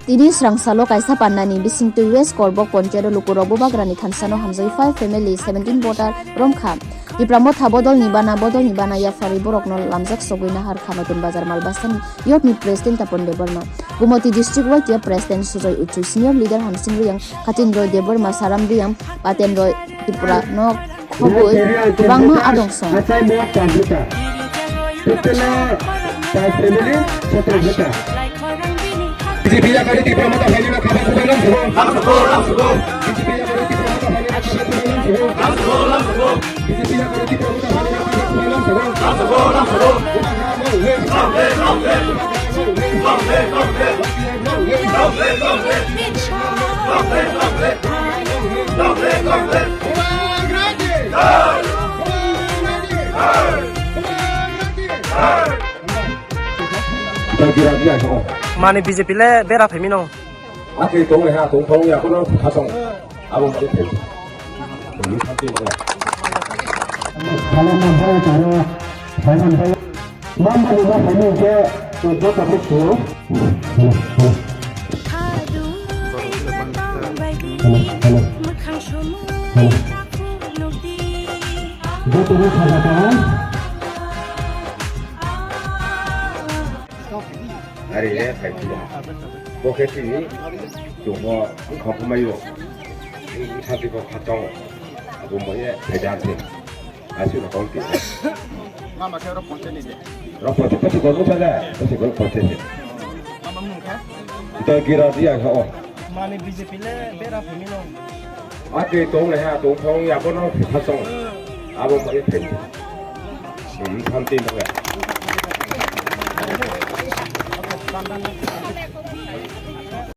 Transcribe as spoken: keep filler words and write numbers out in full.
Tini srangsalo kaisa pandani bisingtwi West Korbok Ponchayat o lukurok bubagrani thansano hamjagwi five family seventeen voter romkha. Tipra Motha bodolni bana, bodolni bana yapharwi borokno lamjak sogwi naharkha Notun Bazar Malbasani youthni president Tapon Debbarma, Gumoti district Y T F president Sujoy Uchu, senior leader Hamsing Riyang, Khatin Roy Debbarma, Saram Riyang, Paten Roy Tripura no khobwi kwbangma adong song. Totally five family, sotro vota. B J P yakari Tipra Motha phainino khabang kubai lam sugo. Lam sugo, lam sugo. B J P yakari Tipra Motha phainino khabang kubai lam sugo. Lam sugo, lam sugo. B J P yakari Tipra Motha phainino khabang kubai lam sugo. Lam sugo, lam sugo. Long live, long live. Long live, long live. Long live, long live. Long live, long live. Long live, long live. Mani B J P le bera phaimino. Akhe tong le ha tong thong ya kono khasong. Abo mani thai. Ni santi mane. Mama ni ma phaimino ke joto ko suo. Hello, hello. Hello, hello. Hello, hello. Joto ni saja kawan. Ari le phai phila. Bo khe tini chwngno wngkha phumaio. Wngkha tei bo kha tongo. Abo mo ye phai dan thing. Aswk no kol kisa. Mama khe oro ponchayat ni de. Oro ponchayat, ponchayat kol bwsa da. Ponchayat kol ponchayat ni. Mama mung kha? Ito gira dia kha o. Mani B J P le bera phaimino. Ake tong le ha tong thong ya bono kisa song. Abo mo ye phai. Hmm, thanti mo ya.